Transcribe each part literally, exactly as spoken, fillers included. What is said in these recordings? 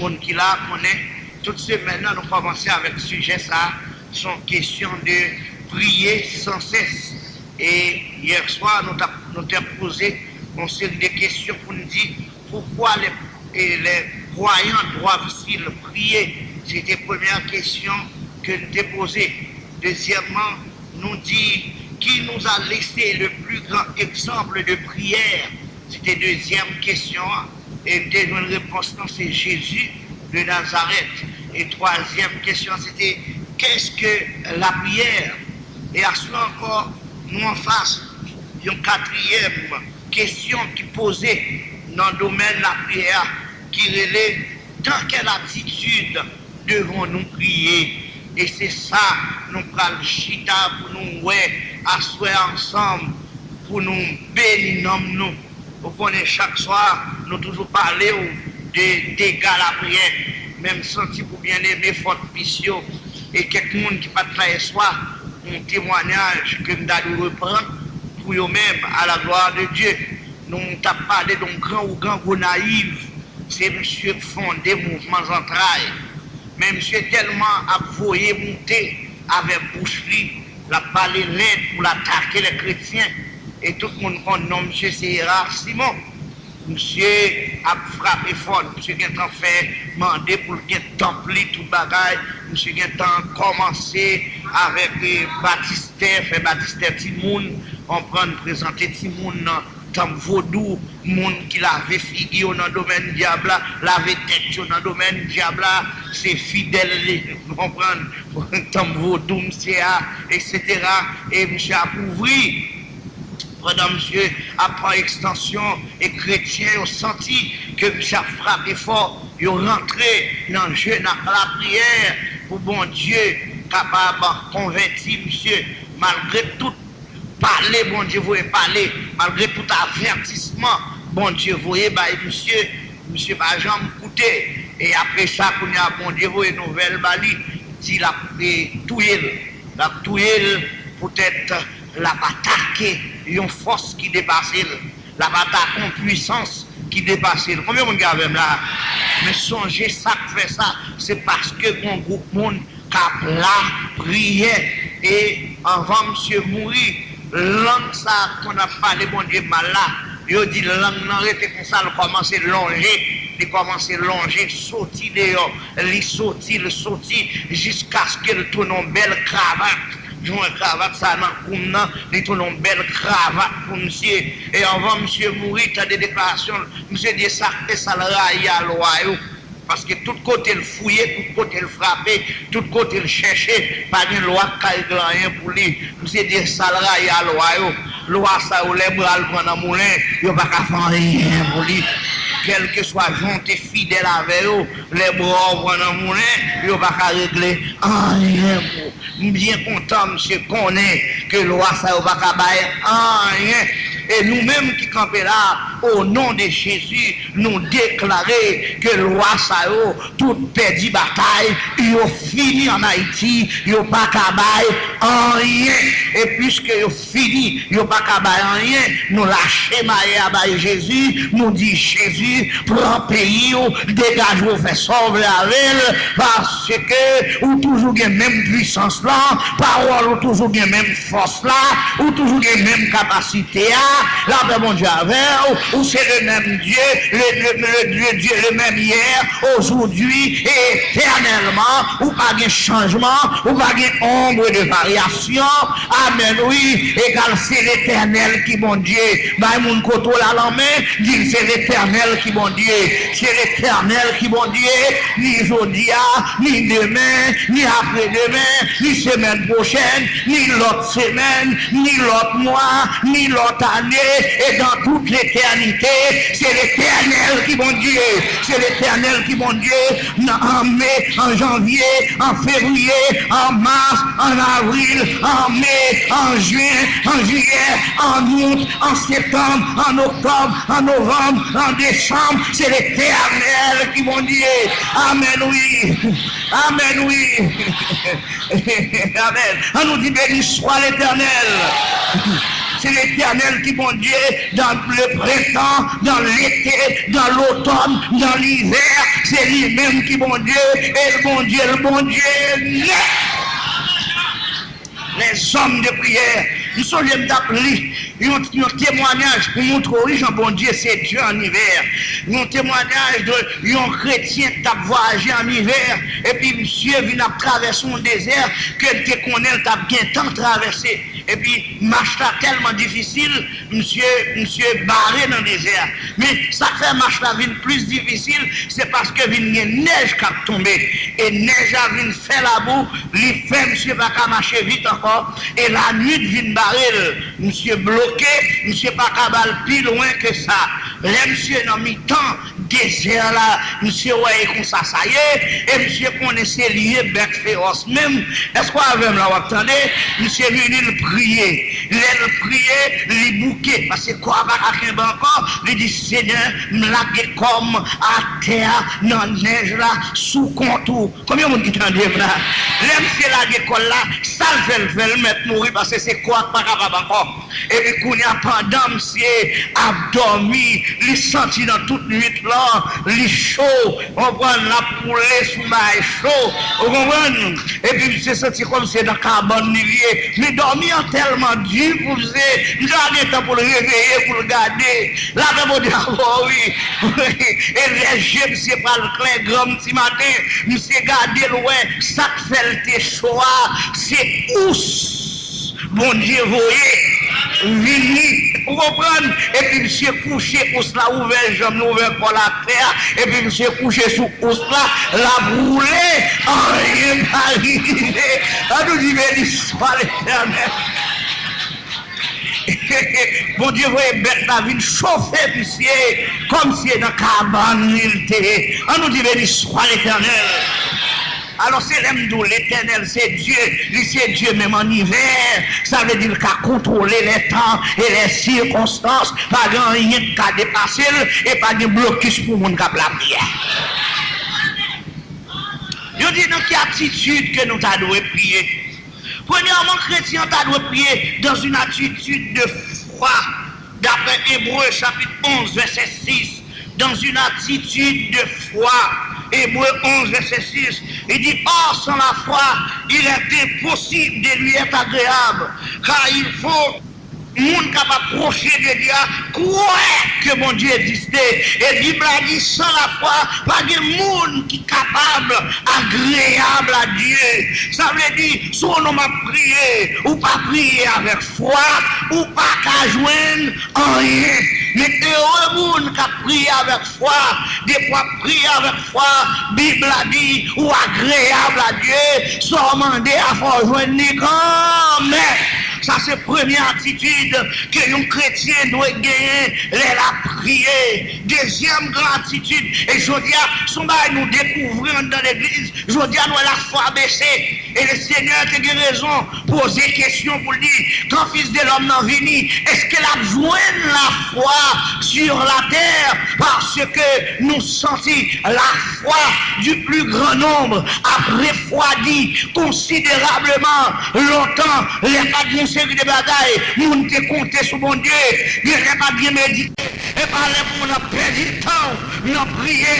Moun ki la konnen, tout semèn nan, nou kòmanse avèk sijè sa a, se yon kesyon de priye san sès. E yè swa, nou t ap, nou te ap poze yon seri de kesyon pou n di, pourquoi les, et les croyants doivent-ils prier? Se te premyè kesyon ke n te poze. Dezyèmman, nou di, qui nous a laissé le plus grand exemple de prière? Se te dezyèm kesyon an. E n te jwenn repons lan, se Jezi de Nazarèt. E twazyèm kesyon an, se te, qu'est-ce que la prière? E aswè ankò, nou anfas yon katriyèm kesyon ki poze nan domèn lapriyè a, ki rele, dans quelle attitude devons-nous prier? E se sa nou pral chita pou nou wè aswè a ansanm, pou nou beni nanm nou. Ou konnen, chak swa, nou toujou pale w de dega lapriyè. Men m santi pou byeneme fòtpis yo e kèk moun ki pa t la yè swa, yon temwayaj ke m ta dwe reprann pou yo menm, à la gloire de Dieu. Nou t ap pale de yon gran ougan Gonayiv, se misye k fonde mouvman zantray. Men misye tèlman ap voye moute avèk bouch li, l ap pale lèd pou l atake lè kretyen. E tout moun konn non misye, se Gérard Simon. Misye ap frape fò, misye gentan fè mande pou l gen tanp li, tout bagay. Misye gentan kòmanse avèk, eh, batistè, fè batistè timoun, konprann, prezante timoun nan tanp vodou, moun ki lave figi yo nan domèn dyab la, lave tèt yo nan domèn dyab la, se fidèl, nou konprann, tanp vodou misye a, etsetera. E misye ap ouvri, pandan misye ap pran ekstansyon, e kretyen yo santi ke misye ap frape fò, yo rantre nan jèn ak lapriyè pou Bondye kapab konvèti misye, malgre tout pale Bondye voye pale, malgre tout avètisman Bondye voye bay misye, misye pa janm koute. E apre sa, kounye a, Bondye voye nouvèl ba li, di l ap, e, touye l. L ap touye l poutèt l ap atake yon fòs ki depase l. L ap atake yon pwisans ki depase l. Konbyen moun ki avè m la? Men sonje sa k fè sa, se paske gon gwoup moun k ap lapriyè. E anvan misye mouri, lang sa a konn ap pale Bondye mal la, yo di lang nan rete konsa, l kòmanse lonje, li kòmanse lonje, soti deyò, li soti, l soti, jiskaske l tounen yon bèl kravat. Jan w wè kravat sa a nan kou m nan, li tounen yon bèl kravat pou misye. E anvan misye mouri, tande deklarasyon l, misye di e sa k fè sa l rayi a lwa yo. Paske tout kote l fouye, tout kote l frape, tout kote l chèche, pa gen lwa k ka regle anyen pou li. Misye di e sa l rayi a lwa yo. Lwa sa yo, lè bra l pran nan moulen, yo pa ka fè anyen pou li. Kèlkeswa jan w te fidèl avè yo, lè bra w pran nan moulen, yo pa ka regle anyen pou ou. M byen kontan misye konnen ke lwa sa yo pa ka bay anyen. E nou menm ki kanpe la, o non de Jezi, nou deklare ke lwa sa yo, tout pèdi batay, yo fini ann Ayiti, yo pa ka bay anyen. E piske yo fini, yo pa ka bay anyen, nou lache maye a bay Jezi, nou di, Jezi, pran peyi w, degaje w, fè sa w vle avè l, paske ou toujou gen menm pwisans lan, pawòl ou toujou gen menm fòs la, ou toujou gen menm kapasite a, lapè Bondye avè w, ou se le menm Dye, le, le, le, le Dye, le menm yè, aujourd'hui et éternellement, ou pa gen chanjman, ou pa gen ombre de variation. Amèn, wi, egal se Letènèl ki Bondye. Bay moun kote w la lanmen, di l se Letènèl ki Bondye. Se Letènèl ki Bondye, ni jodi a, ni demen, ni apre demen, ni semèn pwochèn, ni lòt semèn, ni lòt mwa, ni lòt ane, e dans toute l'éternité, se Letènèl ki Bondye. Se Letènèl ki Bondye. Nan, an me, an janvye, an fevriye, an mas, an avril, an me, an jen, an jiyè, an out, an septanm, an oktòb, an novanm, an desanm, se Letènèl ki Bondye. Amèn, wi. Amèn, wi. Amèn. An nou di, beni swa Letènèl. C'est l'Éternel qui Bondye dans le printemps, dans l'été, dans l'automne, dans l'hiver. Se li menm ki Bondye, e l Bondye, l Bondye nèt. Les hommes de prière. M sonje m t ap li yon, yon temwayaj pou montre w jan Bondye se Dye an ivè. Yon temwayaj de yon kretyen k t ap vwayaje an ivè, epi misye vin ap travèse yon dezè ke l te konnen l t ap gentan travèse. Epi mach la tèlman difisil, misye, misye bare nan dezè a. Men sa k fè mach la vin plis difisil, se paske vin gen nèj k ap tonbe. E nèj la vin fè labou, li fè misye pa ka mache vit ankò, e lannuit vin bare l. Misye bloke, misye pa ka ba l pi lwen ke sa. Lè misye nan mitan dezè la, misye wè e konsa sa ye, e misye konnen se li ye bèt fewòs menm. Èske w avè m la, w ap tande? Misye vini, l priye. Lè l priye, li bouke, paske kò a pa ka kenbe ankò. Li di, Senyè, m lage kò m atè a nan nèj la sou kont ou. Konbyen moun ki tande m la? Lè misye lage kò l la, sa l fè l fè, l mèt mouri, paske se kò a k pa kapab ankò. Epi kounye a, pandan misye ap dòmi, li santi nan tout nuit lan, li cho, w konprann, l ap woule sou bagay cho, ou konprann? Epi misye santi kòmsi se nan kabann li ye. Men dòmi an tèlman di pou misye, misye pa gen tan pou l reveye, pou l gade. Lapè Bondye avè w, wi. E lè je misye pral klè, granm ti maten, misye gade, l wè sa k fè l te cho a, se ous Bondye voye vini. Ou konprann? Epi misye kouche, ous la ouvè janm li, ouvè kò l atè a, epi misye kouche sou ous la, l ap woule, anyen pa rive. An nou di, Beni swa Letènèl. Bondye voye bèt la vin chofe misye, kòmsi se nan kabann li l te ye. An nou di, Beni swa Letènèl. Alò, se lè m di w, Letènèl se Dye, li se Dye menm an ivè, sa vle di l ka kontwole lè tan e lè sikonstans, pa gen anyen k ka depase l, e pa gen blokis pou moun k ap lapriyè. Yo di, nan ki atitid ke nou ta dwe priye? Premyèman, kretyen an ta dwe priye dans une attitude de foi. D'après Hébreux chapitre onze, verset six, dans une attitude de foi. Hébreux onze, verset six, il dit, Or, sans la foi, il est impossible de lui être agréable, car il faut moun kapab pwoche de Dye a, kwè ke Bondye egziste. E Bib la di, san lafwa, pa gen moun ki kapab agreyab a Dye. Sa vle di, si w wè m ap priye, ou pa priye avèk fwa, ou pa ka jwenn anyen. Men ere moun k ap priye avèk fwa, depi w ap priye avèk fwa, Bib la di, ou agreyab a Dye, sa w mande a, fò w jwenn li kanmenm. Sa se premye atitid ke yon kretyen dwe genyen lè l ap priye. Dezyèm gran atitid, e jodi a, se yon bagay nou dekouvri anndan legliz, jodi a nou wè lafwa bese. E Lesenyè te gen rezon poze kesyon pou l di, Quand Fils de l'homme nan vini, èske l ap jwenn lafwa sur la terre? Paske nou santi lafwa du plus grand nombre ap refwadi konsiderableman. Lontan, lè pa t gen yon seri de bagay, moun te konte sou Bondye, gen lè pa t gen medikitè. E pa lè pou moun ap pèdi tan nan priye.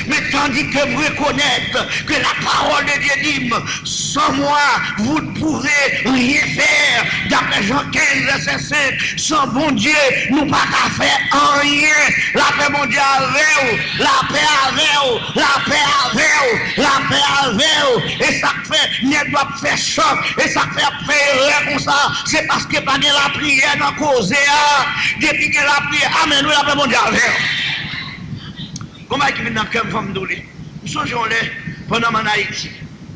Men tandis que m rekonèt que la parole de Dieu dit, sans moi, vous ne pouvez rien faire. D'après Jean quinze, verset cinq, san Bondye, nou pa ka fè anyen. Lapè Bondye avè w, lapè avè w, lapè avè w, lapè avè w. E sa k fè nèg yo ap fè chòk, e sa k fè y ap fè erè konsa, se paske pa gen lapriyè nan koze a. Depi gen lapriyè, amèn wi, lapè Bondye avè w. Gon bagay ki vin nan kè m, fò m di w li. M sonje yon lè, pandan m ann Ayiti,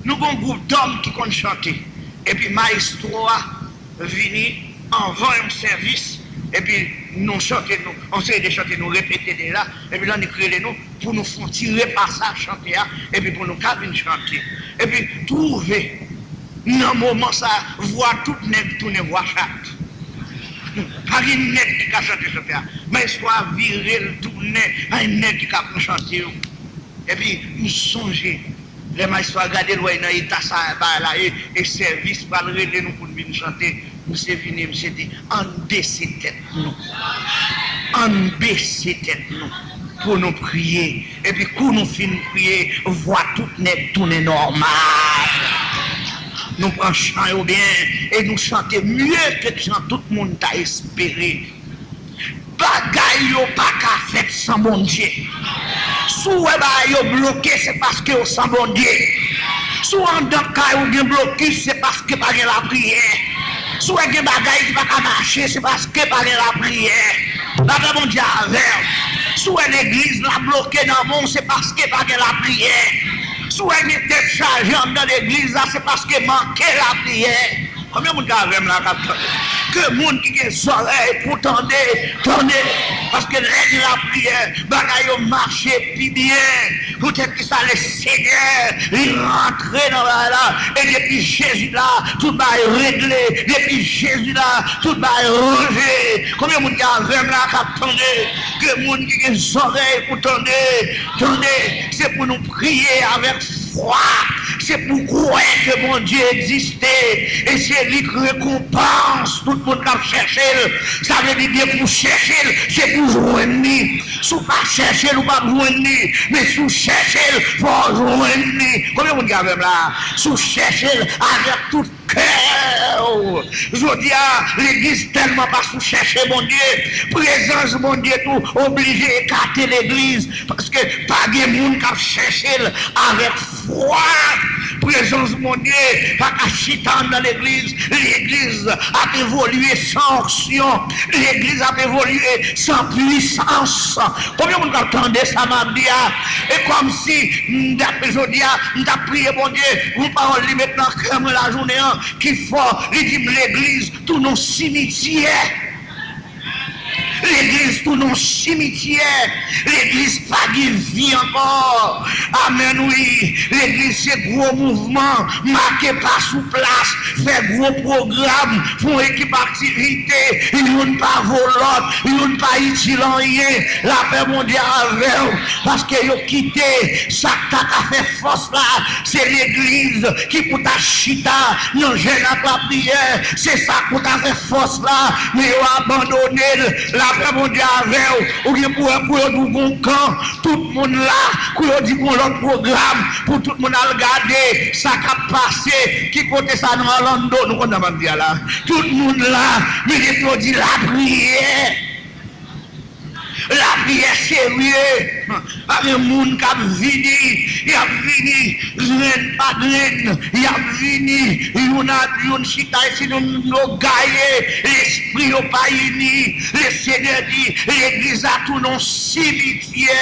nou gon gwoup dòm ki konn chante. Epi mayestwo a vini anvan yon sèvis, epi nou chante, nou, yon seri de chante nou repete deja, epi l annik rele nou pou nou fè yon ti repasaj chante a, epi pou nou ka vin chante. Epi twouve, nan moman sa, vwa tout nèg tounen vwa chat. Pa gen nèg ki ka chante chante a. Mayestwo a vire l tounen, pa gen nèg ki ka pran chante yo. Epi m sonje, lè mayestwo a gade l wè nan eta sa bagay la ye, e sèvis pral rele nou pou n vin chante. Misye vini, misye di, ann bese tèt nou. Ann bese tèt nou pou nou priye. Epi kou nou fin priye, vwa tout nèg tounen nòmal. Nou pran chan yo byen e nou chante mye ke jan tout moun ta espere. Bagay yo pa ka fèt san Bondye. Si w wè bagay yo bloke, se paske yo san Bondye. Si w anndan kay ou gen blokis, se paske pa gen lapriyè. Si w wè gen bagay ki pa ka mache, se paske pa gen lapriyè. Lapè Bondye avè w. Si w wè legliz la bloke nan men w, se paske pa gen lapriyè. Si w wè gen tèt chaje anndan legliz la, se paske manke lapriyè. Konbyen moun ki avè m la k ap tande? Ke moun ki gen zòrèy pou tande, tande. Paske lè gen lapriyè, bagay yo mache pi byen. Poutèt ki sa, Lesenyè, li rantre nan bagay la. E depi Jezi la, tout bagay regle. Depi Jezi la, tout bagay ranje. Konbyen moun ki avè m la k ap tande? Ke moun ki gen zòrèy pou tande, tande. Se pou nou priye avèk fwa. Se pou kwè ke Bondye egziste. E se li k rekonpans tout moun k ap chèche l. Sa vle di, depi w chèche l, se pou w jwenn li. Si w pa chèche l, ou p ap jwenn li. Men si w chèche l, fò w jwenn li. Konbyen moun ki avè m la? Si w chèche l avèk tout kè w. Jodi a, legliz tèlman pa sou chèche Bondye, prezans Bondye tou oblije ekate legliz, paske pa gen moun k ap chèche l avèk fwa. Prezans Bondye pa ka chita anndan legliz. Legliz ap evolye san onksyon. Legliz ap evolye san pwisans. Konbyen moun k ap tande sa m ap di a? E kòmsi, m t ap, jodi a, m t ap priye Bondye, yon pawòl li met nan kè mwen lajounen an ki fò, li di m, legliz tounen yon simityè. Legliz tounen yon simityè. Legliz pa gen vi ankò. Amèn, wi. Legliz se gwo mouvman, make pa sou plas, fè gwo pwogram, fè yon ekip aktivite, youn pa vo lòt, youn pa itil anyen. Lapè Bondye avè w, paske yo kite sa k ta ka fè fòs la. Se legliz ki pou ta chita nan jèn ak lapriyè. Se sa k pou ta fè fòs la. Men yo abandone l. Lapè Bondye avè w. Ou gen pou wè kou yo di w gon kan. Tout moun la, kou yo di gon lòt pwogram pou tout moun al gade sa k ap pase. Ki kote sa nan Orlando? Nou konn sa m ap di a la. Tout moun la, men depi yo di lapriyè, lapriyè serye. Pa gen moun k ap vini, y ap vini grenn pa grenn, y ap vini youn a youn chita isit, yo gaye, lespri yo pa ini. Lesenyè di, legliz la tounen yon simityè,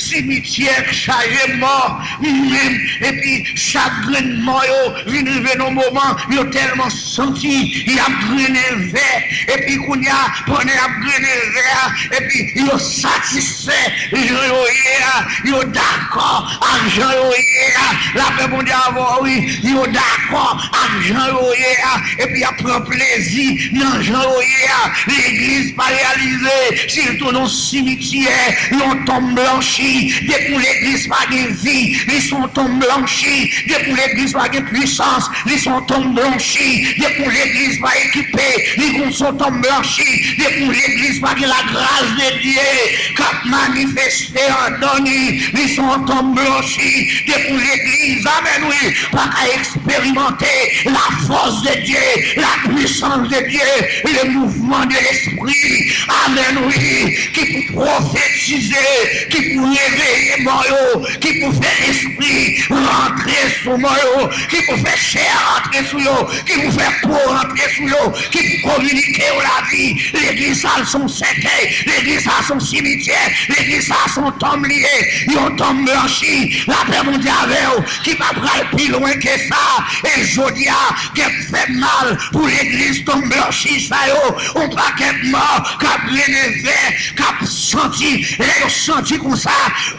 simityè k chaje mò, menm, epi chak grenn mò yo vin rive nan moman, yo tèlman santi y ap grennen vè. Epi kounye a, pandan y ap grennen vè a, epi yo satisfè jan yo ye a, yo dakò ak jan yo ye a. Lapè Bondye avè w, wi, yo dakò ak jan yo ye a, epi y ap pran plezi nan jan yo ye a. Legliz pa reyalize si l tounen yon simityè, yon tonm blanchi. Depi yon legliz pa gen vi, li se yon tonm blanchi. Depi yon legliz pa gen pwisans, li se yon tonm blanchi. Depi yon legliz pa ekipe, li gon se yon tonm blanchi. Depi yon legliz pa gen lagras de Dye k ap manifeste andan li, li se yon tonm blanchi. Depi yon legliz, amèn, wi, pa ka eksperimante lafòs de Dye, lapwisans de Dye, le mouvman de Lespri, amèn, wi, ki pou pwofetize, ki pou reveye mò yo, ki pou fè lespri rantre sou mò yo, ki pou fè chè rantre sou yo, ki pou fè po rantre sou yo, ki pou kominike yo lavi. Legliz sa se yon sèkèy, legliz sa se yon simityè, legliz sa se yon tonm li ye, yon tonm blanchi. Lapè Bondye avè w, ki pa pral pi lwen ke sa. E jodi a, kè m fè mal pou legliz tonm blanchi sa yo, yon pakèt mò k ap grennen vè, k ap santi, lè yo santi konsa,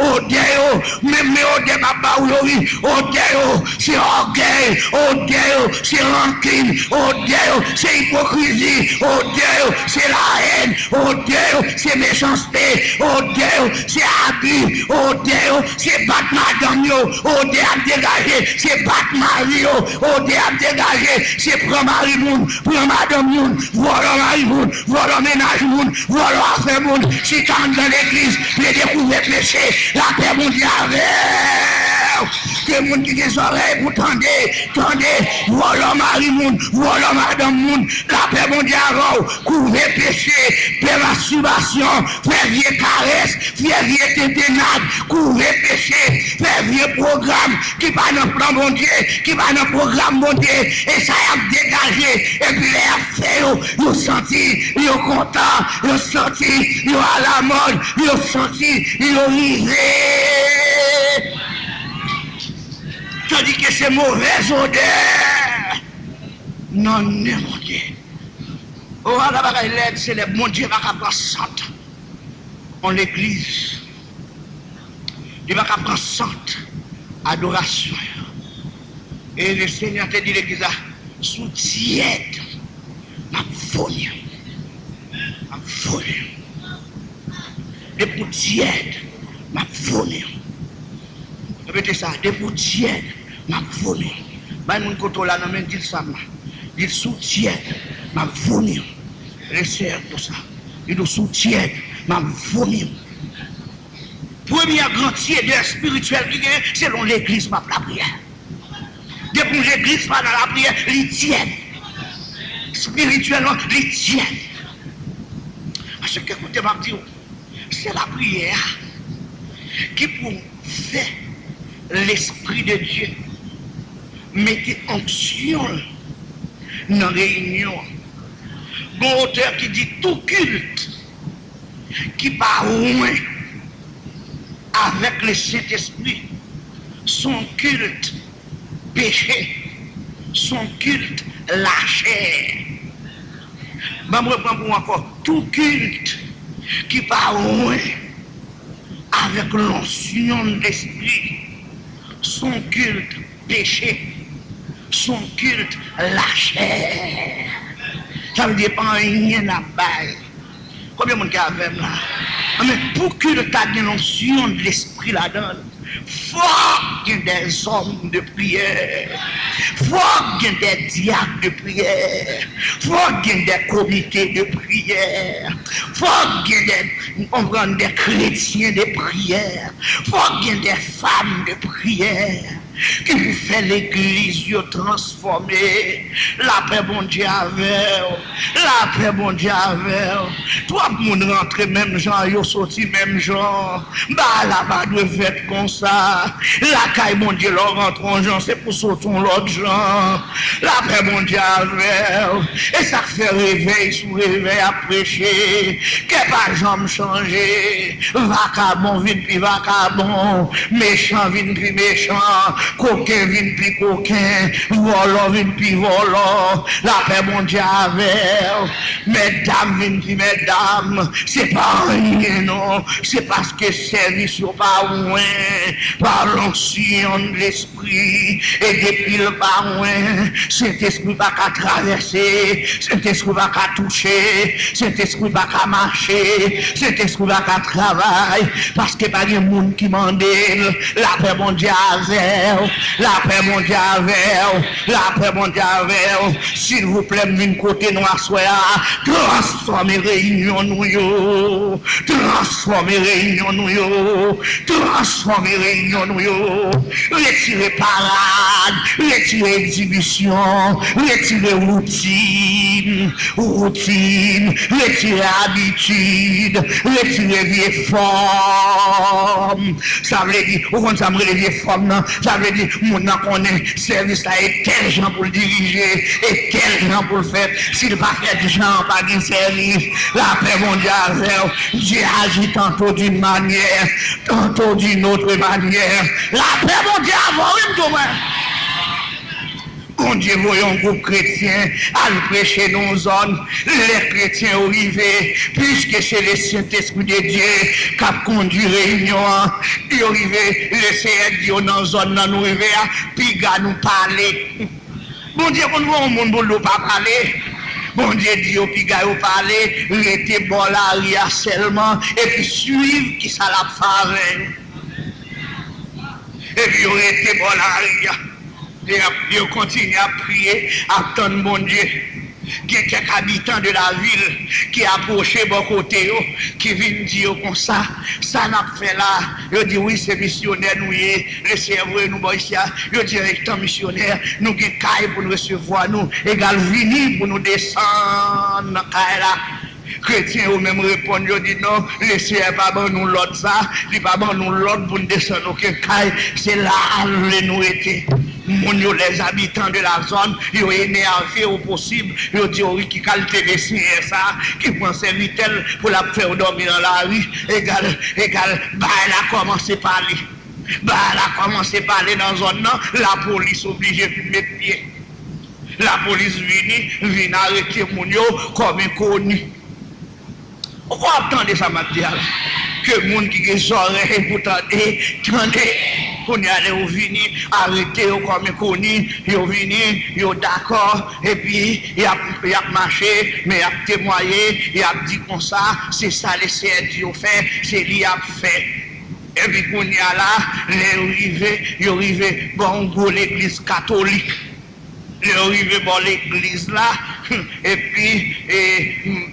odè yo, menm men odè m ap ba w yo, wi, odè yo se ògèy, odè yo se rankin, odè yo se ipokrizi, odè yo se lahèn, odè yo se mechanste, odè yo se abi, odè yo se bat madanm yo, Odè ap degaje, se bat mari yo. Odè ap degaje, se pran mari moun, pran madanm moun, vòlò mari moun, vòlò mennaj moun, vòlò afè moun. Chita anndan legliz, plede kouvè peche. Lapè Bondye avè w. Ke moun ki gen zòrèy pou tande, tande. Vòlò mari moun, vòlò madanm moun, lapè Bondye avè w. Kouvè peche, fè mastibasyon, fè vye karès, fè vye tentennad, kouvè peche, fè vye pwogram ki pa nan plan Bondye, ki pa nan pwogram Bondye, e sa y ap degaje, epi lè y ap fè yo, yo santi yo kontan, yo santi yo alamòd, yo santi yo rive. Tandike se movèz odè nan nen Bondye. O, ala bagay lèd, se lè Bondye pa ka pran sant yon legliz. Li pa ka pran sant adorasyon yo. E le Senyè te di legliz la, sou tyèd, m ap vomir. M ap vomir. Depi w tyèd, m ap vomir. Repete sa, depi w tyèd, m ap vomir. Bay moun kote w la nan men, di l sa m la. Di l sou tyèd, m ap vomir. Resè pou sa. Li di w sou tyèd, m ap vomir. Premyè gran tyèdè espirityèl ki genyen, se lè yon legliz p ap lapriyè. Depi yon legliz pa nan lapriyè, li tyèd. Espirityèlman, li tyèd. Paske koute m ap di w, se lapriyè a ki pou fè Lespri de Dye mete onksyon l nan reyinyon an. Gon otè ki di, tout kilt ki pa wen avèk le Sentespri, se yon kilt peche, se yon kilt lachè. Ban m reprann pou ou ankò. Tout kilt ki pa wen avèk lonsyon de Lespri, se yon kilt peche, se yon kilt lachè. Sa vle di, pa anyen n ap bay. Konbyen moun ki avè m la? Anben, pou kilt ta gen lonsyon de Lespri ladan l, fòk gen dèzòm de priyè. Fòk gen dè dyak de priyè. Fòk gen dè komite de priyè. Fòk gen dè, konprann, dè kretyen de priyè. Fòk gen dè fanm de priyè ki pou fè legliz yo transfòme. Lapè Bondye avè w. Lapè Bondye avè w. Twòp moun rantre menm jan, yo soti menm jan. Bagay la pa dwe fèt konsa. Lakay Bondye, lè w rantre yon jan, se pou soti yon lòt jan. Lapè Bondye avè w. E sa k fè revèy sou revèy ap preche. Kè pa janm chanje. Vakabon vin pi vakabon. Mechan vin pi mechan. Koken vin pi koken. Vòlò vin pi vòlò. Lapè Bondye avè w. Mètdam vin pi mètdam. Se pa anyen non. Se paske sèvis yo pa wen pa lonsyon de Lespri. E depi l pa wen, Sentespri pa ka travèse, Sentespri pa ka touche, Sentespri pa ka mache, Sentespri pa ka travay, paske pa gen moun ki mande l. Lapè Bondye avè w, lapè Bondye avè w, lapè Bondye avè w. Silvouplè, m vin kote nou aswè a, transfòme reyinyon nou yo. Transfòme reyinyon nou yo. Transfòme reyinyon nou yo. Retire parad, retire egzibisyon, retire woutin, woutin, retire abitid, retire vye fòm. Sa vle di, ou konn sa m rele vye fòm nan? Sa vle di, moun nan konnen sèvis la e tèl jan pou l dirije, e tèl jan pou l fèt. Si l pa fèt jan an, pa gen sèvis. Lapè Bondye avè w. Dye aji tanto d'une manière, tanto d'une autre manière. Lapè Bondye avè w, wi, m di w, frè. Bondye voye yon gwoup kretyen al preche nan yon zòn. Lè kretyen yo rive, piske se le Sentespri de Dye k ap kondui reyinyon an, yo rive, Lesenyè di yo, nan zòn nan nou rive a, piga nou pale. Bondye konn voye yon moun pou l di w pa pale. Bondye di yo piga yo pale, rete bò lari a sèlman, epi swiv kisa l ap fè avè yo. Epi yo rete bò lari a. Yo, yo kontinye ap priye, ap tann Bondye. Gen kèk abitan de la vil ki apwoche bò kote yo, ki vin di yo konsa, "Sa n ap fè la?" Yo di, "Wi, se misyonè nou ye. Lesenyè voye nou bò isi a." Yo di, "Etan misyonè, nou gen kay pou n resevwa nou. Egal, vini pou nou desann nan kay la." Kretyen yo menm reponn, yo di, "Non, Lesenyè pa ban nou lòd sa, li pa ban nou lòd pou n desann okenn kay, se la a l vle nou rete." Moun yo, les habitants de la zone, yo enève o posib, yo di, "O wi, ki kalite Lesenyè sa ki pran sèvitè l pou l ap fè yo dòmi nan lari?" Egal, egal, bagay la kòmanse pale. Bagay la kòmanse pale nan zòn nan, lapolis oblije vin met pye. Lapolis vini, vin arete moun yo kòm enkoni. Ou ap tande sa m ap di a la? Ke moun ki gen zòrèy pou tande, tande. Kounye a, lè yo vini, arete yo kòm enkoni, yo vini, yo dakò, epi y ap, y ap mache, men y ap temwaye, y ap di konsa, se sa Lesenyè di yo fè, se li y ap fè. Epi kounye a la, lè yo rive, yo rive bò yon gwo legliz katolik. Lè yo rive bò legliz la, epi, e,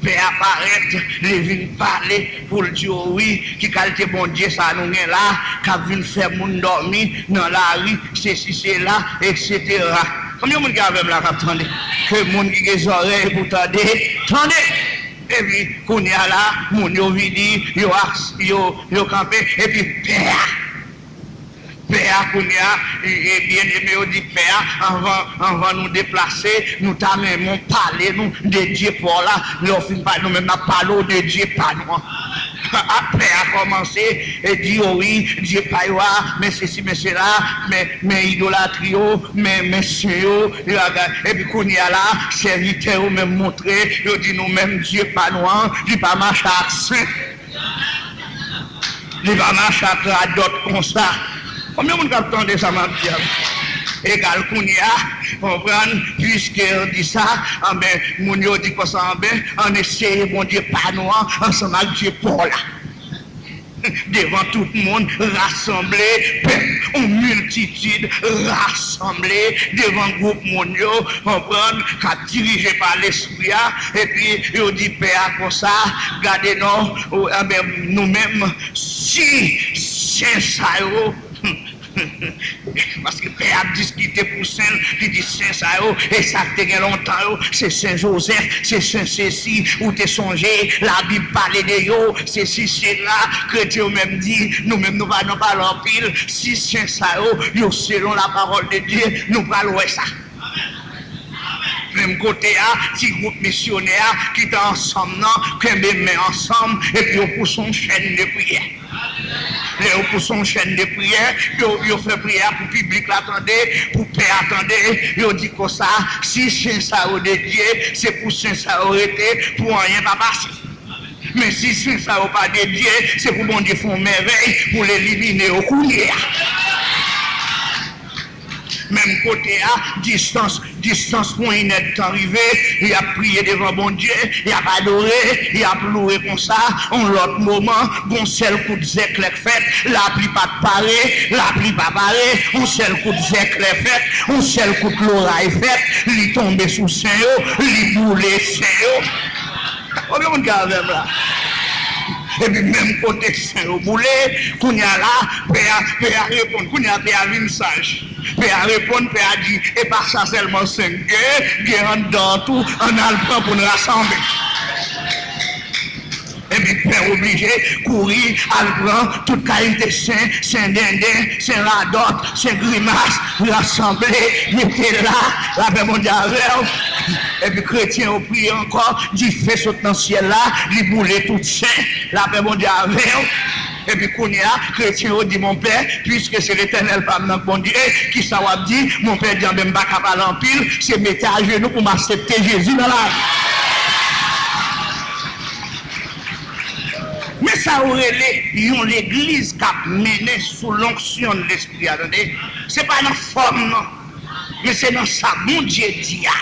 pè a parèt, li vin pale pou l di yo, "Wi, ki kalite Bondye sa nou gen la, k ap vin fè moun dòmi nan lari, sesi, sela, etsetera." Konbyen moun ki avè m la k ap tande? Ke moun ki gen zòrèy pou tande, tande! Epi, kounye a la, moun yo vini, yo aks-, yo, yo kanpe, epi pè a, pè a, kounye a, e, e, byeneme yo di pè a, "Anvan, anvan nou deplase, nou ta renmen w pale nou de Dye pa w la." Lè w fin pale, nou menm n ap pale w de Dye pa nou an. Pè a kòmanse e di yo, "Wi, Dye pa yo a, men sesi, men sela, men, men idolatri yo, men, men sen yo, yo aga-," epi kounye a la, sèvitè yo menm montre, yo di, "Nou menm Dye pa nou an, li pa mache ak sen. Li pa mache ak radòt konsa." Konbyen moun k ap tande sa m ap di a? Egal, kounye a, konprann, piske yo di sa, anben, moun yo di konsa, "Anben, ann eseye Bondye pa nou an ansanm ak Dye pa w la." Devan tout moun, rasanble, pèp, yon miltitid rasanble devan gwoup moun yo, konprann, k ap dirije pa Lespri a, epi yo di pè a konsa, "Gade non, ou, anben, nou menm, si sen sa yo," Paske pè a ap diskite pou sen l, li di sen sa yo, e sa k te gen lontan yo, se sen Jozèf, se sen sesi, ou te sonje, Labib pale de yo, sesi, sela, kretyen yo menm di, "Nou menm, nou pa nan pale anpil, si sen sa yo, yo selon lapawòl de Dye, nou pral wè sa." Menm kote a, ti gwoup misyonè a ki te ansanm nan, kenbe men ansanm, epi yo pouse yon chèn de priyè. Lè yo pouse yon chèn de priyè, yo, yo fè priyè a pou piblik la tande, pou pè a tande, yo di konsa, "Si sen sa yo de Dye, se pou sen sa yo rete, pou anyen pa pase. Men si sen sa yo pa de Dye, se pou Bondye fè yon mèvèy pou l elimine yo kounye a." Menm kote a, distans, distans ponyèdtan rive, y ap priye devan Bondye, y ap adore, y ap louwe konsa, yon lòt moman, gon sèl kout zèklè k fèt, lapli pa t pare, lapli pa pare, yon sèl kout zèklè fèt, yon sèl kout loray fèt, li tonbe sou sen yo, li boule sen yo. Konbyen moun ki avè m la? Epi menm kote sen yo boule, kounye a la, pè a, pè a reponn, kounye a pè a vin saj. Pè a reponn, pè a di, "E pa sa sèlman sen k gen, gen anndan an tou, ann al pran pou n rasanble." Epi pè oblije kouri al pran tout kalite sen, sen denden, sen radòt, sen grimas, rasanble, mete la, lapè Bondye avè w. Epi kretyen yo priye ankò, dife sot nan syèl la, li boule tout sen, lapè Bondye avè w. Epi kounye a, kretyen yo di, "Mon pè, piske se Letènèl pa m nan k Bondye, kisa w ap di?" Mon pè di, "Anben, m pa ka pale anpil, se mete ajenou pou m aksepte Jezi nan lavi." Men sa yo rele yon legliz k ap mennen sou lonksyon de Lespri a, tande. Se pa nan fòm, non. Men se nan sa Bondye di a.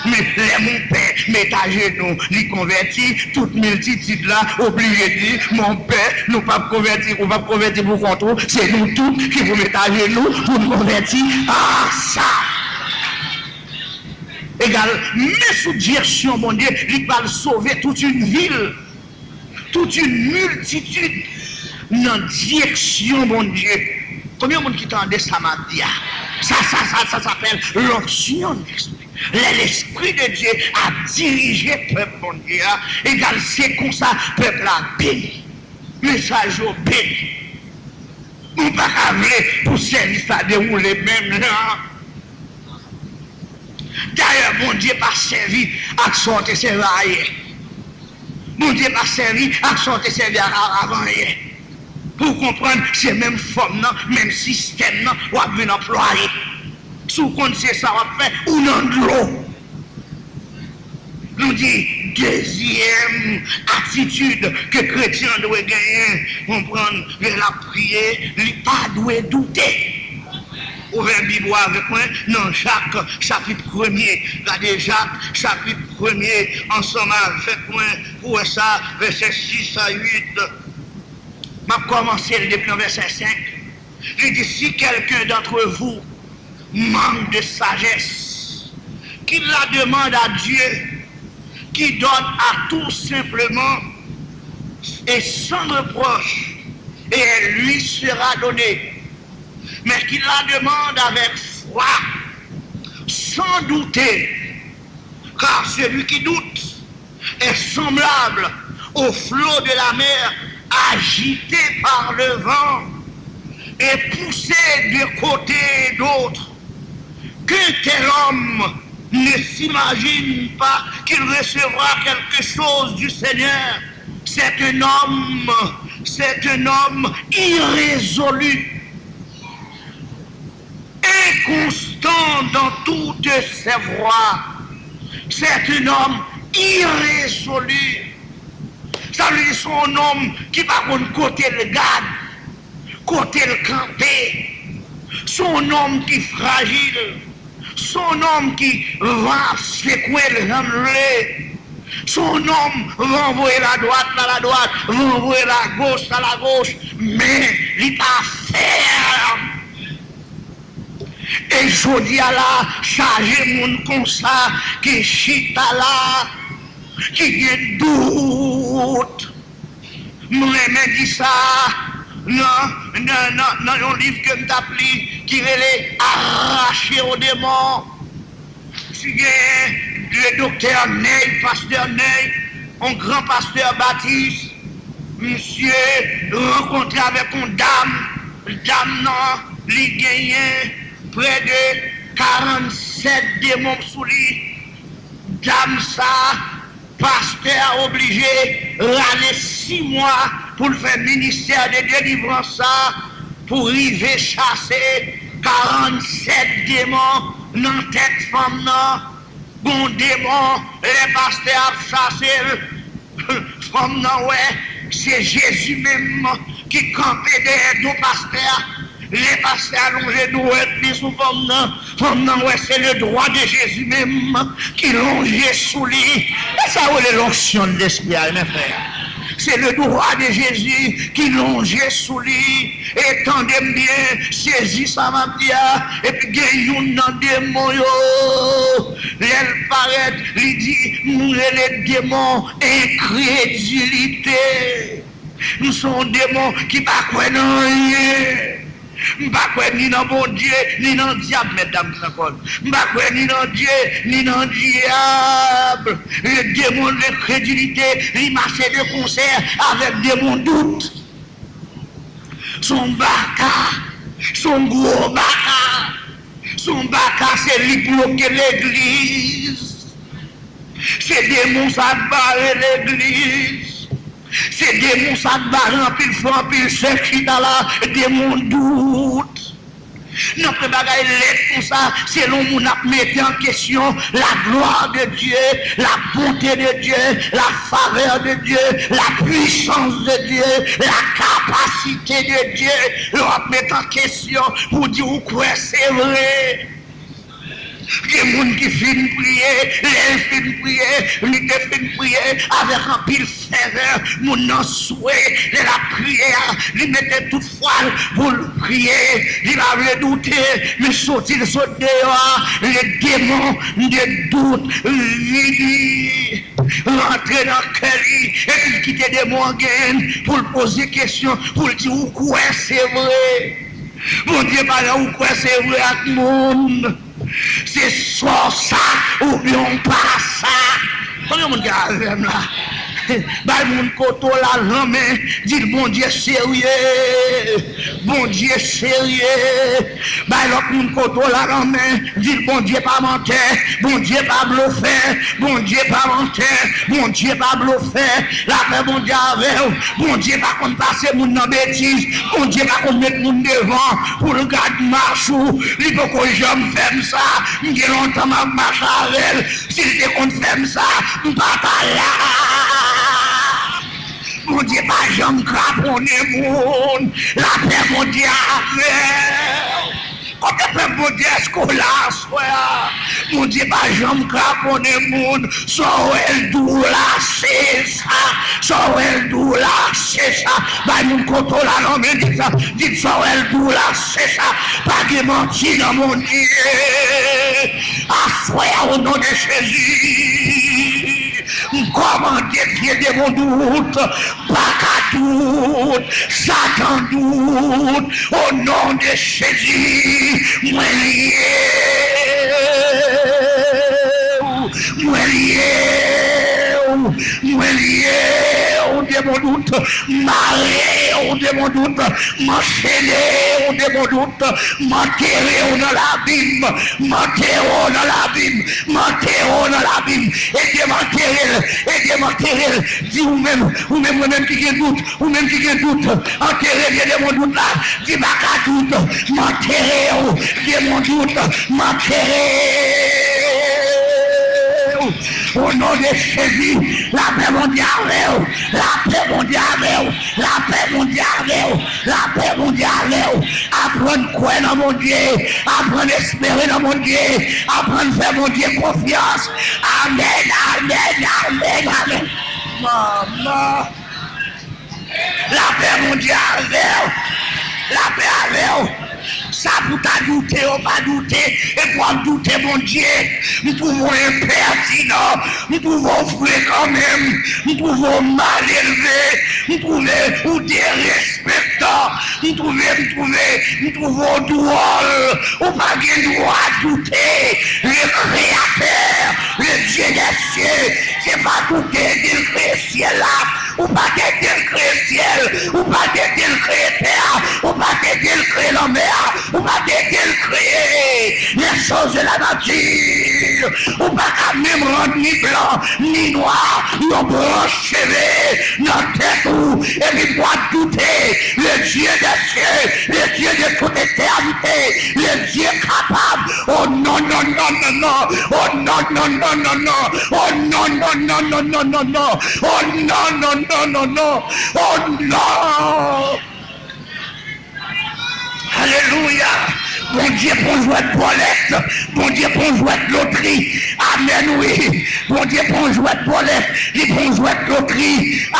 Men lè monpè met ajenou, li konvèti, tout miltitid la oblije di, monpè, nou p ap konvèti, ou p ap konvèti pou kont ou, se nou tout ki pou met ajenou pou n konvèti. Ah, sa egal, men sou direksyon Bondye, li pral sove tout yon vil, tout yon miltitid nan direksyon Bondye. Konbyen moun ki tande sa m ap di a? Sa, sa, sa, sa, sa apèl l'onction de l'Esprit. Lè Lespri de Dye ap dirije pèp Bondye a, egal, se konsa pèp la beni. Mesaj yo beni. Nou pa ka vle pou sèvis la dewoule menm jan. Dayè, Bondye pa sèvi ak sa w te sèvi ayè. Bondye pa sèvi ak sa w te sèvi ak a- avan yè. Pou w konprann, se menm fòm nan, menm sistèm nan, w ap vin anplwaye. Si w konn se sa w ap fè, ou nan dlo. Nou di, dezyèm atitid ke kretyen an dwe genyen, konprann, lè l ap priye, li pa dwe doute. Ouvè Bib ou avèk mwen nan Jak, chapit premye. Gade Jak, chapit premye, ansanm avèk mwen, pou wè sa, vèsè sis a uit. M ap kòmanse l depi nan vèsè senk. Li di, si quelqu'un d'entre vous manque de sagesse, qu'il la demande à Dieu, qui donne à tout simplement et sans reproche, et elle lui sera donnée. Mais qu'il la demande avec foi, sans douter, car celui qui doute est semblable au flot de la mer agité par le vent et poussé de côté et d'autre. Qu'un tel homme ne s'imagine pas qu'il recevra quelque chose du Seigneur. C'est un homme, c'est un homme irrésolu, inconstant dans toutes ses voies. C'est un homme irrésolu. Sa vle di se yon nonm ki pa konn kote l gad, kote l kanpe. Se yon nonm ki frajil. Se yon nonm ki van ap sekwe l jan l vle. Se yon nonm van voye l adwat, l al adwat, van voye l agoch, l al agoch. Men li pa fèm. E jodi a la, chaje moun konsa ki chita la, ki gen dout. M renmen di sa nan, nan, nan, nan yon liv ke m t ap li ki rele Arache aux démons. Si gen le doktè Ney, pastè Ney, yon gran pastè batis, misye rankontre avèk yon dam. Dam nan, li genyen prè de karannsèt demon sou li. Dam sa, pastè a oblije rale sis mwa pou l fè ministè de delivrans sa, pou rive chase karannsèt demon nan tèt fanm nan. Gon demon, lè pastè ap chase l, fanm nan wè se Jezi menm ki kanpe dèyè do pastè a. Lè pastè a lonje dwèt li sou fanm nan, fanm nan wè se le doigt de Jésus menm ki lonje sou li. E sa yo rele l'onction de l'esprit a, mes frères. Se le doigt de Jésus ki lonje sou li. E tande m byen, sezi sa m ap di a. Epi gen youn nan demon yo, lè l parèt, li di, m rele demon enkredilite. M se yon demon ki pa kwè nan anyen. M pa kwè ni nan Bondye, ni nan dyab, mèt dam san kòd. M pa kwè ni nan Dye, ni nan dyab. Le demon de lenkredilite, li mache de konsè avèk demon dout. Se yon baka, se yon gwo baka. Se yon baka, se li k bloke legliz. Se demon sa k bare legliz. Se demon sa k bare anpil frè, anpil sè chita la, demon dout. Nan pwen bagay lèd konsa, se lè yon moun ap mete an kesyon la gloire de Dieu, la bonté de Dieu, la faveur de Dieu, la puissance de Dieu, la capacité de Dieu. Lè w ap mete an kesyon pou di ou kwè se vre. Gen moun ki fin priye, lè l fin priye, li te fin priye avèk anpil fèvè, moun nan swe, lè l ap priye a, li mete tout fwa l pou l priye, li pa vle doute, men soti l sot deyò a, le demon de doute vini rantre nan kè li, epi l kite demon an genyen l pou l poze kesyon, pou l di, ou kwè se vre? Bondye pa nan ou kwè se vre ak moun. Se sò sa oubyen w pa sa. Konbyen moun ki avè m la? Bay moun kote w la lanmen, di l Bondye serye. Bondye serye. Bay lòt moun kote w la lanmen, di l Bondye pa mantè, Bondye pa blofè, Bondye pa mantè, Bondye pa blofè. Lapè Bondye avè w. Bondye pa konn pase moun nan betiz. Bondye pa konn met moun devan pou l gad mach ou. Li poko janm fè m sa. M gen lontan m ap mache avè l. Si l te konn fè m sa, m pa ta la. Bondye pa janm kraponnen moun. Lapè Bondye avè w. Kote pèp Bondye, èske w la aswè a? Bondye pa janm kraponnen moun. Sa w wè l di w la, se sa. Sa w wè l di w la, se sa. Bay moun kote w la lanmen, di sa. Di sa w wè l di w la, se sa. Pa gen manti nan Bondye. Aswè a, o non de Jezi. M kòmande vye demon dout, pa ka dout, Satan dout, o non de Jezi, mwen lye w, mwen lye w, mwen lye w, demon dout, mare w, demon dout, m anchene w, demon dout, m antere w nan labim, m antere w nan labim, m antere w nan labim, ede m antere l, ede m antere l, di ou menm, ou menm, ou menm ki gen dout, ou menm ki gen dout, antere vye demon dout la, di pa ka dout, m antere w, demon dout, m antere w. O non de Jezi, lapè Bondye avè w, lapè Bondye avè w, lapè Bondye avè w, lapè Bondye avè w. Aprann kwè nan Bondye, aprann espere nan Bondye, aprann fè Bondye konfyans. Amèn, amèn, amèn, amèn. Manman. Lapè Bondye avè w. Lapè avè w. Sa pou ta doute yo pa doute, epi w ap doute Bondye. M twouve w enpètinan, m twouve w frekan menm, m twouve w malelve, m twouve ou derespektan, m twouve, m twouve, m twouve w dwòl. Ou pa gen dwa doute le Créateur, le Dieu des cieux. Se pa doute ke l kreye syèl la. Ou pa te di l kreye syèl, ou pa te di l kreye tè a, ou pa te di l kreye lanmè a, ou pa te di l kreye les choses de la nature. Ou pa ka menm rann ni blan ni nwa yon branch cheve nan tèt ou, epi w ap doute le Dieu des cieux, le Dieu de toute éternité, le Dieu capable. Oh non, non, non, non, non. Oh non, non, non, non, non. Oh non, non, non, non, non, non, non. Oh non, non, non, non, non. Oh non. Alelouya. Bondye pa yon jwèt bòlèt. Bondye pa yon jwèt lotri. Amèn, wi. Bondye pa yon jwèt bòlèt. Li pa yon jwèt lotri.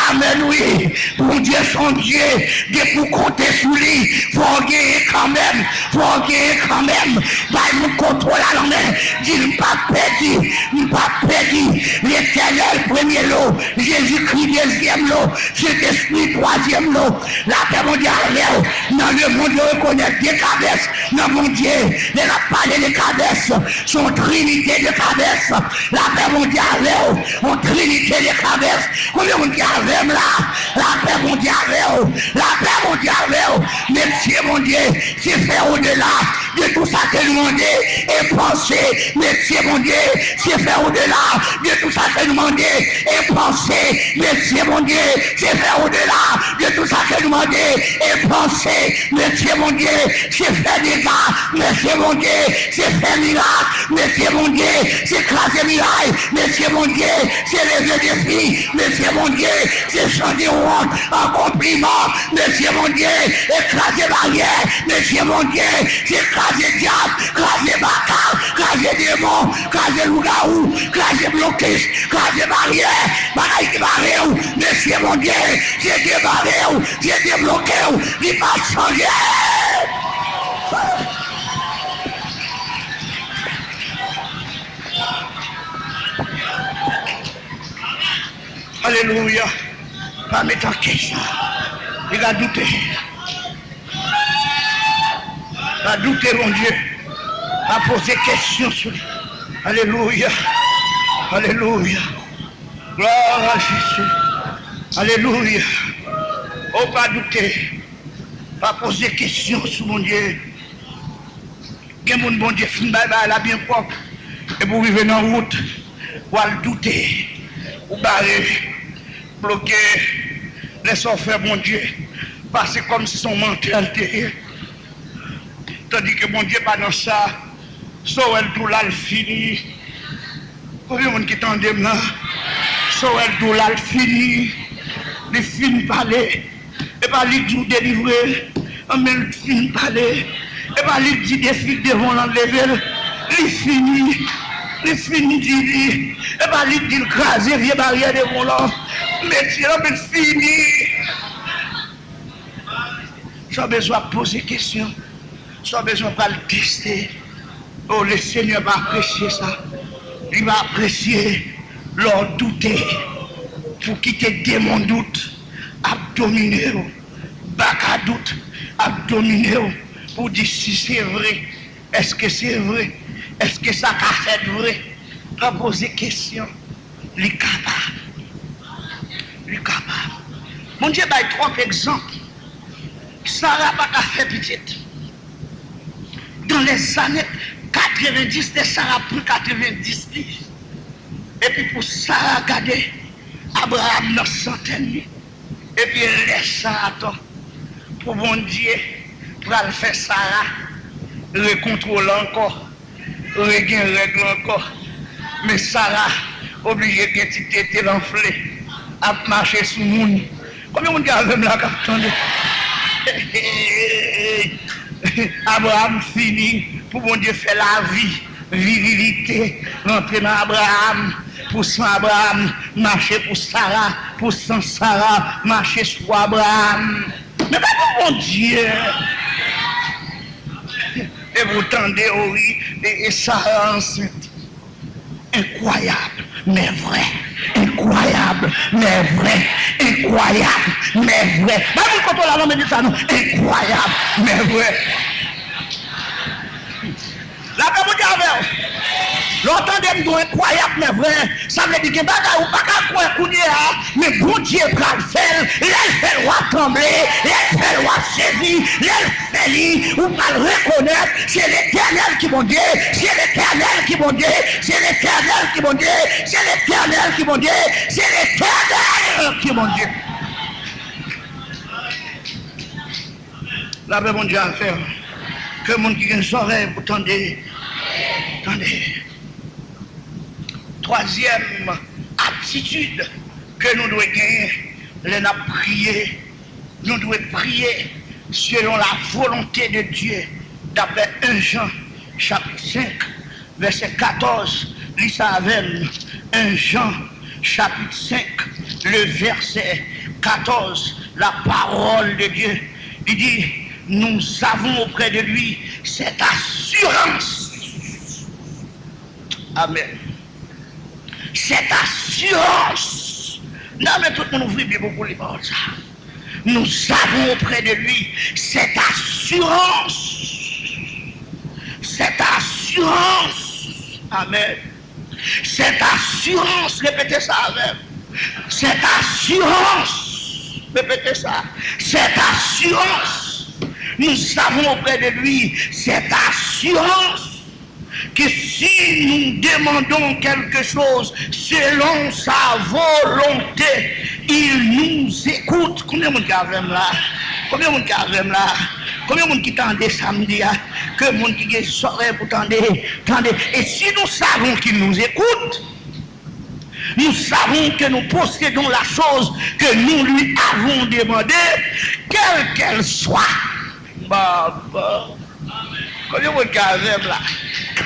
Amèn, wi. Bondye se yon Dye. Depi w konte sou li, fò w genyen kanmenm. Fò w genyen kanmenm. Bay moun kontwòl a lanmen. Di l, m p ap pèdi. M p ap pèdi. Letènèl, premye lo. Jezikri, dezyèm lo. Sentespri, twazyèm lo. Lapè Bondye avè w. Nan lemonn, yo rekonèt de Kadès nan Bondye. Lè n ap pale de Kadès, se yon trinite de Kadès. Lapè Bondye avè w. Yon trinite de Kadès. Konbyen moun ki avè m la? Lapè Bondye avè w. Lapè Bondye avè w. Mèsi Bondye. Se fè odela de tout sa ke nou mande e panse. Mèsi Bondye. Se fè odela de tout sa ke nou mande e panse. Mèsi Bondye. Se fè odela de tout sa ke nou mande e panse. Mèsi Bondye. Se fè dega. Mèsi Bondye. Se fè mirak. Mèsi Bondye. Se kraze miray. Mèsi Bondye. Se leve defi. Mèsi Bondye. Se chanje wont an konpliman. Mèsi Bondye. E kraze baryè. Mèsi Bondye. Se kraze dyab. Kraze baka. Kraze demon. kraze lougawou, kraze blokis, kraze baryè, bagay ki bare w, mesye Bondye, Dye debare w, Dye debloke w, li pa chanje. Alelouya. Pa met an kesyon. Li ka doute. Pa doute Bondye. Pa poze kesyon sou li. Alelouya. Alelouya. Glwa a Jezi. Alelouya. O pa doute. Pa poze kesyon sou Bondye. Gen moun Bondye fin bay bagay la byen pwòp. Epi w rive nan wout, w al doute, ou bare, bloke, lè sa w fè Bondye pase kòmsi se yon mantè l te ye. Tandike Bondye pa nan sa. Sa w wè l tou la, l fini. Konbyen moun ki tande m la? Sa w wè l tou la, l fini. Li fin pale. E pa li k di w delivre l, men l fin pale. E pa li k di defi k devan w lan leve l. Li fini. Li fin di li. E pa li k di l kraze vye baryè devan w lan, mete l, men l fini. Sa w bezwen ap poze kesyon. Sa w bezwen pral teste. O, Lesenyè pa apresye sa. Li pa apresye lè w doute, pou kite demon dout ap domine w. Baka dout ap domine w pou w di si se vre, èske se vre, èske sa ka fèt vre? Pa poze kesyon. Li kapab. Li kapab. Bondye bay twòp egzanp. Sara pa ka fè pitit. Dan lèzane katrevendis, lè Sara pran katrevendis li, epi pou Sara gade Abraram nan santèn li, epi lè sa a ankò, pou Bondye pral fè Sara rekontwole ankò, regen règ lan ankò. Men Sara oblije gen ti tete l anfle, ap mache sou moun. Konbyen moun ki avè m la k ap tande? Abraram fini pou Bondye fè lavi, virilite rantre nan Abraram, pou san Abraram mache pou Sara, pou san Sara mache sou Abraram. Men pa pou Bondye. E pou tande, o wi, e, e Sara ansent. Enkwayab, men vrè. Enkwayab, men vrè. Enkwayab, men vrè. Bay moun kote w la nan minit sa non. Enkwayab, men vrè. Lapè Bondye avè w. Lè w tande m di w enkwayab, men vrè, sa vle di gen bagay ou pa ka kwè kounye a, men Bondye pral fè l. Lè l fè l, w ap tranble. Lè l fè l, w ap sezi. Lè l fè li, ou pral rekonèt se Letènèl ki Bondye, se Letènèl ki Bondye, se Letènèl ki Bondye, se Letènèl ki Bondye, se Letènèl ki Bondye. Lapè Bondye avè w. Ke moun ki gen zòrèy pou tande, tande. Twazyèm atitid ke nou dwe genyen lè n ap priye, nou dwe priye selon la volonté de Dieu, daprè en Jan chapit senk, vèsè katòz, li sa avè m. En Jan chapit senk, le verset quatorze, la parole de Dieu, li di, nous avons auprès de lui cette assurance. Amen. Cette assurance. Nan men tout moun ouvri Bib ou pou li pawòl sa. Nous avons auprès de lui cette assurance. Cette assurance. Amen. Cette assurance, repete sa avè m. Cette assurance, repete sa. Cette assurance, nous avons auprès de lui cette assurance que si nous demandons quelque chose selon sa volonté, il nous écoute. Konbyen moun ki avè m la? Konbyen moun ki avè m la? Konbyen moun ki tande sa m di a? Ke moun ki gen zòrèy pou tande, tande. Et si nous savons qu'il nous écoute, nous savons que nous possédons la chose que nous lui avons demandée, quelle qu'elle soit. Baba. Konbyen moun ki avè m la?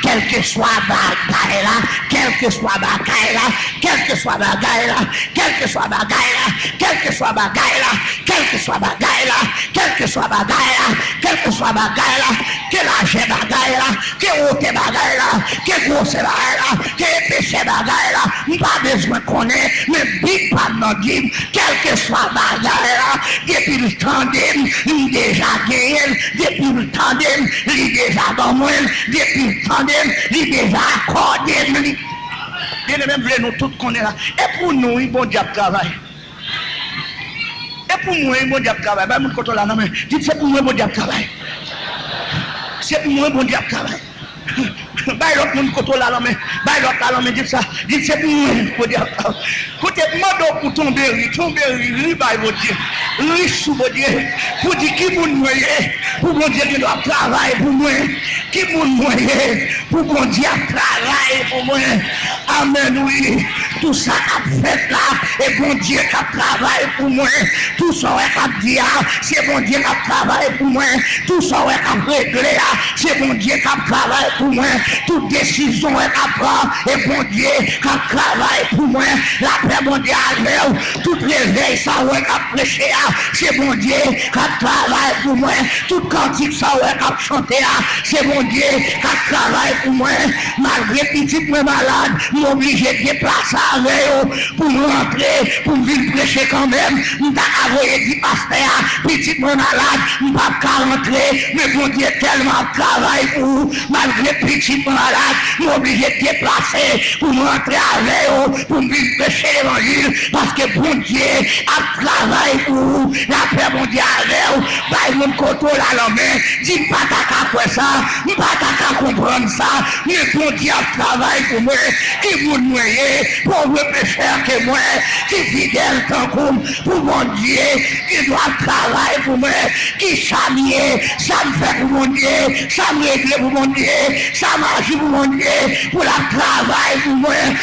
Kèlkeswa bagay la, kèlkeswa bagay la, kèlkeswa bagay la, kèlkeswa bagay la, kèlkeswa bagay la, kèlkeswa bagay la, kèlkeswa bagay la, kèlkeswa bagay la, ke lajè bagay la, ke wotè bagay la, ke gwosè bagay la, ke epesè bagay la, m pa bezwen konnen, men Bib pa m nan di m, kèlkeswa bagay la, depi l tande m, li deja genyen l, depi l tande m, li deja ban mwen l, depi l tande m, li deja akòde m li. Byeneme, m vle nou tout konnen la, e pou nou, wi, Bondye ap travay. E pou mwen, wi, Bondye ap travay. Bay moun kote w la nan men. Di, se pou mwen, Bondye ap travay. Se pou mwen, Bondye ap travay. Bay lòt moun kote w la nan men. Bay lòt la nan men, di sa. Di, se pou mwen, Bondye ap travay. Kote, mande w pou tonbe ri, tonbe ri, ri bay Bondye. Ri sou Bondye. Pou di, ki moun mwen ye? Pou Bondye gen dwa ap travay pou mwen. Ki moun mwen ye? Pou Bondye ap travay pou mwen. Amèn, wi. Tou sa k ap fèt la, e Bondye k ap travay pou mwen. Tou sa w wè k ap di a, se Bondye k ap travay pou mwen. Tou sa w wè k ap regle a, se Bondye k ap travay pou mwen. Tout desizyon w wè k ap pran, e Bondye k ap travay pou mwen. Lapè Bondye avè w. Tout revèy sa w wè k ap preche a, se Bondye k ap travay pou mwen. Tout kantik sa w wè k ap chante a, se Bondye k ap travay pou mwen. Malgre pitit mwen malad, m oblije deplase avè yo pou m rantre, pou m vin preche kanmenm. M ta ka voye di pastè a, pitit mwen malad, m p ap ka rantre, men Bondye tèlman ap travay pou ou. Malgre pitit mwen malad, m oblije deplase pou m rantre avè yo, pou m vin preche levanjil, paske Bondye ap travay pou ou. Lapè Bondye avè w. Bay moun kote w la lanmen. Di, m pa ta ka kwè sa, m pa ta ka konprann sa, men Bondye ap travay pou mwen. Ki moun mwen ye, pòv pechè ke mwen, ki fidèl tankou m, pou Bondye gen dwa travay pou mwen? Kisa m ye? Sa m fè pou Bondye? Sa m regle pou Bondye? Sa m aji pou Bondye? Pou l ap travay pou mwen?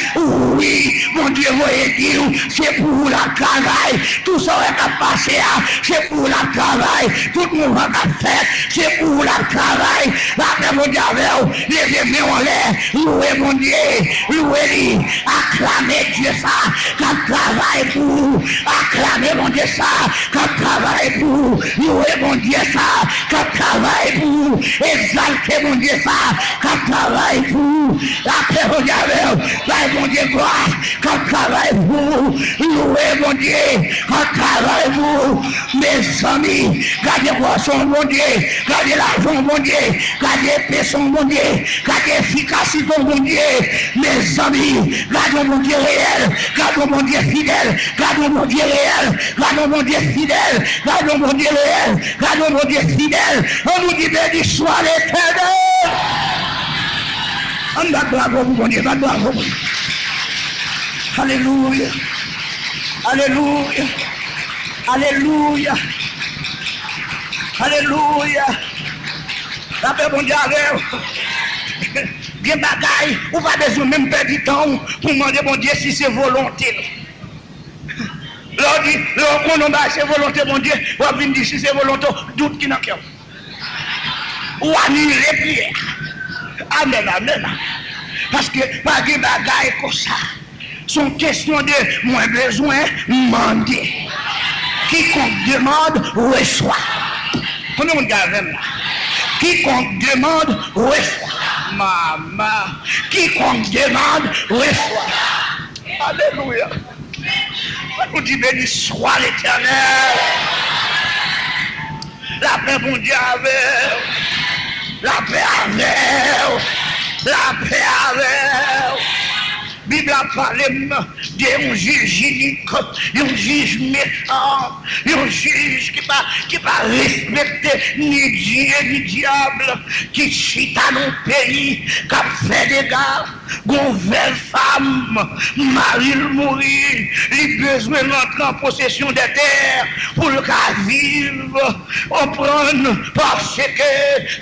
Wi, Bondye voye di w, se pou ou l ap travay. Tou sa w wè k ap pase a, se pou ou l ap travay. Tout mouvman k ap fèt, se pou ou l ap travay. Lapè Bondye avè w. Leve men w anlè. Louwe Bondye. Louwe li. Aklame Dye sa k ap travay pou ou. Aklame Bondye sa k ap travay pou ou. Louwe Bondye sa k ap travay pou ou. Egzalte Bondye sa k ap travay pou ou. Lapè Bondye avè w. Bay Bondye glwa k ap travay pou ou. Louwe Bondye k ap travay pou ou. Mezanmi, gade gwosè w Bondye, gade lajan w Bondye, gade epesè w Bondye, gade efikasite w Bondye. Mezanmi, gade yon Bondye reyèl, gade yon Bondye fidèl, gade yon Bondye reyèl, gade yon Bondye fidèl, gade yon Bondye reyèl, gade yon Bondye fidèl. Ann nou di, beni swa Letènèl. Ann bat bravo pou Bondye, bat bravo pou Bondye. Alelouya. Alelouya. Alelouya. Alelouya. Lapè Bondye avè w. Gen bagay, ou pa bezwen menm pèdi tan w pou mande Bondye si se volonte l. Lè w di, lè w konnen yon bagay se volonte Bondye, w ap vin di si se volonte w, dout ki nan kè w. Ou anile priyè a. Amèn, amèn. Paske pa gen bagay konsa. Se yon kesyon de mwen bezwen mande. Quiconque demande reçoit. Konbyen moun ki avè m la? Quiconque demande reçoit. Mama. Quiconque demande reçoit. Alelouya. Ann nou di, beni swa Letènèl. Lapè Bondye avè w. Lapè avè w. Lapè avè w. Bib la pale m de yon jij inik, yon jij mechan, yon jij ki pa, ki pa respekte ni Dye ni dyab, ki chita nan yon peyi k ap fè dega. Gon vèv fanm, mari l mouri, li bezwen rantre an posesyon de tè pou l ka viv. Konprann, paske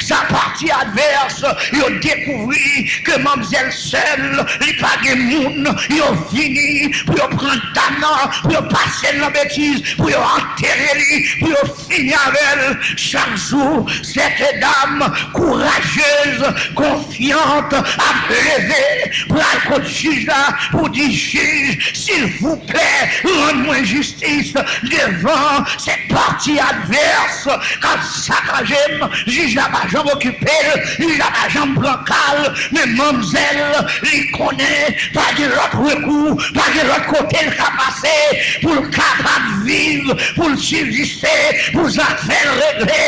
sa pati advès yo dekouvri ke manmzèl sèl, li pa gen moun Yo vini pou yo pran dam nan, pou yo pase l nan betiz, pou yo antere li, pou yo fini avè l. Chak jou, sète dam kourajez, konfyant ap leve, pral kot jij la pou di, jij, silvouplè, rann mwen jistis devan se pati advès k ap sakaje m. Jij la pa janm okipe l, jij la pa janm pran ka l, men manmzèl, li konnen pa gen lòt rekou, pa gen lòt kote l ka pase pou l kapab viv, pou l sibziste, pou zafè l regle.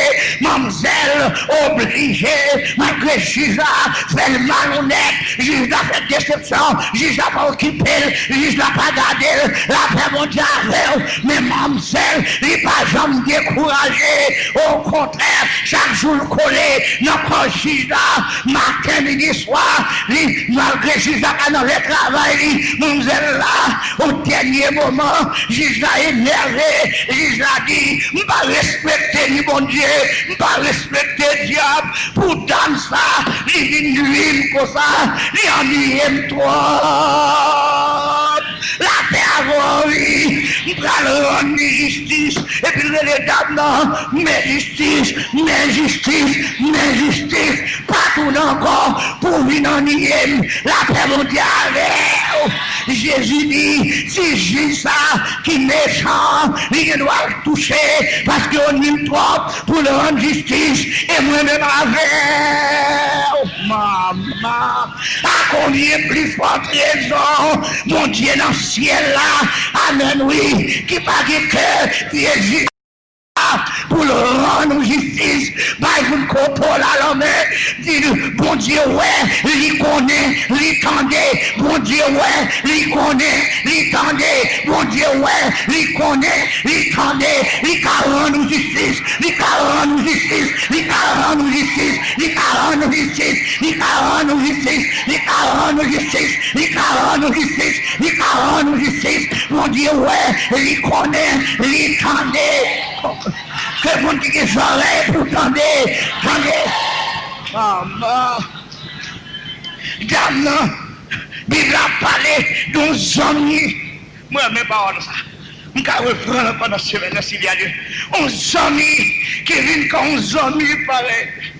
Manmzèl oblije, malgre jij la fè l malonèt, jij la fè desepsyon, jij la pa okipe l, jij la pa gade l, lapè Bondye avè w. Men manmzèl, li pa janm dekouraje. Okontrè, chak jou l kole nan kò jij la, maten, midi, swa. Li, malgre jij la pa nan lè travay li, manmzèl la, o dènye moman, jij la enève. Jij la di, "M pa respekte ni Bondye, m pa respekte dyab. Pou dam sa, li vin nwi m konsa, li annuiye m twòp." Lapè avè w, wi. M pral rann li jistis. Epi l rele dam nan, "Men jistis, men jistis, men jistis. Pa tounen ankò pou w vin annuiye m. Lapè Bondye avè w." Jezi di, ti jij sa ki mechan, li gen dwa l touche, paske yo nwi l twòp pou l rann jistis, e mwen menm avè w. Manman, a konbyen pli fòt rezon Bondye nan syèl la, amèn wi, ki pa gen kè pye jis pou l rann ou jistis, bay moun kopo la lanmen, di l, Bondye wè, li konnen, li tande, Bondye wè, li konnen, li tande, Bondye wè, li konnen, li tande, li ka rann ou jistis, li ka rann ou jistis, li ka rann ou jistis, li ka rann ou jistis, li ka rann ou jistis, li ka rann ou jistis, li ka rann ou jistis, li ka rann ou jistis. Bondye wè, li konnen, li tande. Ke moun ki gen zòrèy pou tande, tande. Manman. Dam nan, Bib la pale de yon zanmi. Mwen renmen pawòl sa. M ka reprann l ankò nan semèn nan, si Bondye vle. Yon zanmi ki vin kon yon zanmi parèy.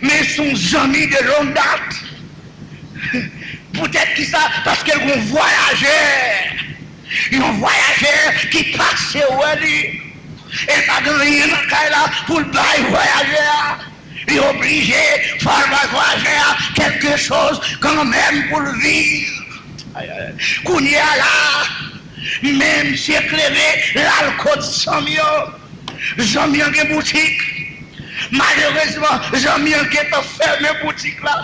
Men se yon zanmi de longue date. Poutèt kisa? Paske l gon vwayajè. Yon vwayajè ki pase wè li. E l pa gen anyen nan kay la pou l bay vwayajè a. Li oblije fò l bay vwayajè a kèlke choz kanmenm pou l viv. Ay, ay, ay. Kounye a la, men misye kleve, l al kot zanmi yo. Zanmi an gen boutik. Malerezman, zanmi an gentan fèmen boutik la.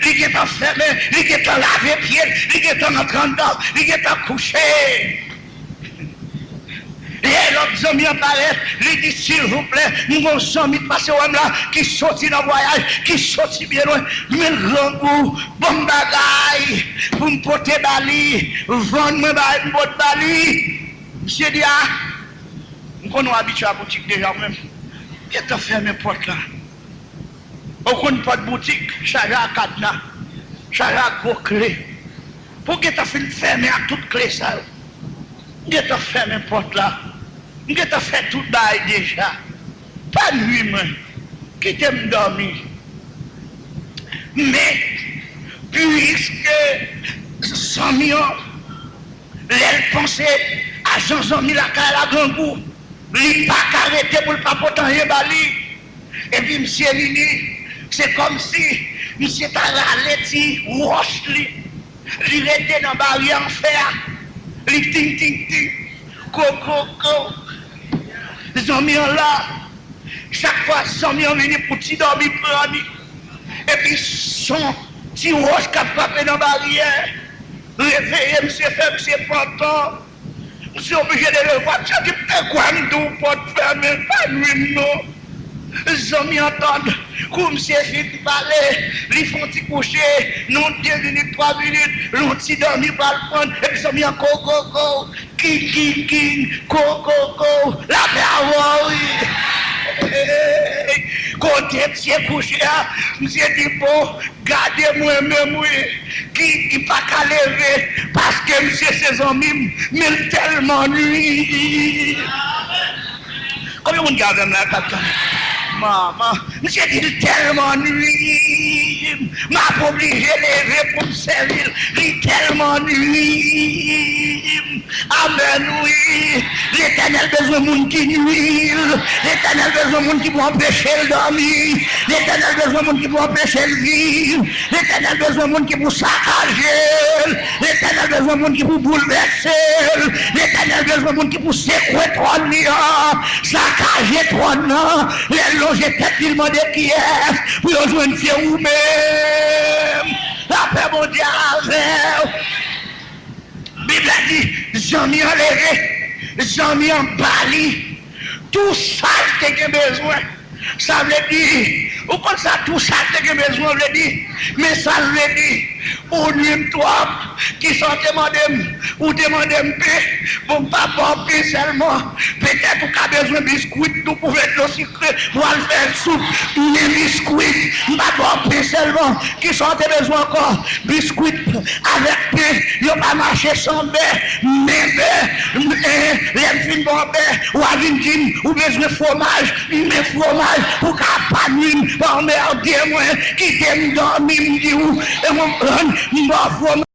Li gentan fèmen, li gentan lave pye l, li gentan antre anndan, li gentan kouche. Lè lòt zanmi an parèt, li di, silvouplè, m gon zanmi k pase wè m la, ki soti nan vwayaj, ki soti byen lwen, men l grangou, ban m bagay pou m pote ba li, vann mwen bagay pou m pote ba li. Misye di, a, m konnen w abitye a boutik deja ou menm. Gentan fèmen pòt la. Ou konn pòt boutik, chaje ak kadna, chaje ak gwo kle. Pou w gentan fin fèmen ak tout kle sa yo. M gentan fèmen pòt la. M gentan fè tout bagay deja. Pa nwi mwen. Kite m dòmi. Men, piske zanmi an, lè l panse a jan zanmi lakay la grangou, li pa ka rete pou l pa pote anyen ba li. Epi misye vini, se kòmsi misye ta rale ti wòch li. Li rete nan baryè an fè a. Li ting, ting, ting. Ko, ko, ko. Zanmi an la. Chak fwa zanmi an vini pou ti dòmi pran li. Epi son ti wòch k ap frape nan baryè. Reveye misye, fè misye pantan. Misye oblije leve vwa, misye di, "Te kwè m di w pòt fèmen, pa nwi m non." Zanmi an tann, kou misye fin pale, li fè yon ti kouche, nan de minit, twa minit, yon ti dòmi pral pran l, epi zanmi an ko, ko, ko, king, king, king, ko, ko, ko, lapè avè w, wi. Kote misye kouche a, misye di, bon, gade mwen menm wi, ki, ki pa ka leve, paske misye se zanmi m, men l tèlman nwi. Konbyen moun ki avè m la k ap tande? Manman, misye di l tèlman nwi, m ap oblije leve pou m sèvi l, li tèlman nwi. Amèn, wi. Letènèl bezwen moun ki nwi l. Letènèl bezwen moun ki pou anpeche l dòmi. Letènèl bezwen moun ki pou anpeche l viv. Letènèl bezwen moun ki pou sakaje l. Letènèl bezwen moun ki pou boulvèse l. Letènèl bezwen moun ki pou sekwe twòn li an, sakaje twòn nan. Lè l lonje tèt li, l mande kiyès pou yo jwenn, se ou menm. Lapè Bondye avè w. Bib la di, zanmi an leve, zanmi an ba li tou sa l te gen bezwen. Sa vle di, ou konn sa tou sa l te gen bezwen vle di? Men sa l vle di, ou nwi m twòp, kisa w te mande m? Ou te mande m pen, bon, m pa ba w pen sèlman. Petèt ou ka bezwen biskwit tou pou fè dlo sikre, pou al fè soup, men biskwit, m pa ba w pen sèlman. Kisa w te bezwen ankò? Biskwit avèk pen, yo pa mache san bè, men bè, men, lè m fin ba w bè, w a vin di m ou bezwen fwomaj, men fwomaj, ou ka pa nwi m, pa anmède mwen, kite m dòmi, m di w, e mwen, m ba w fwomaj.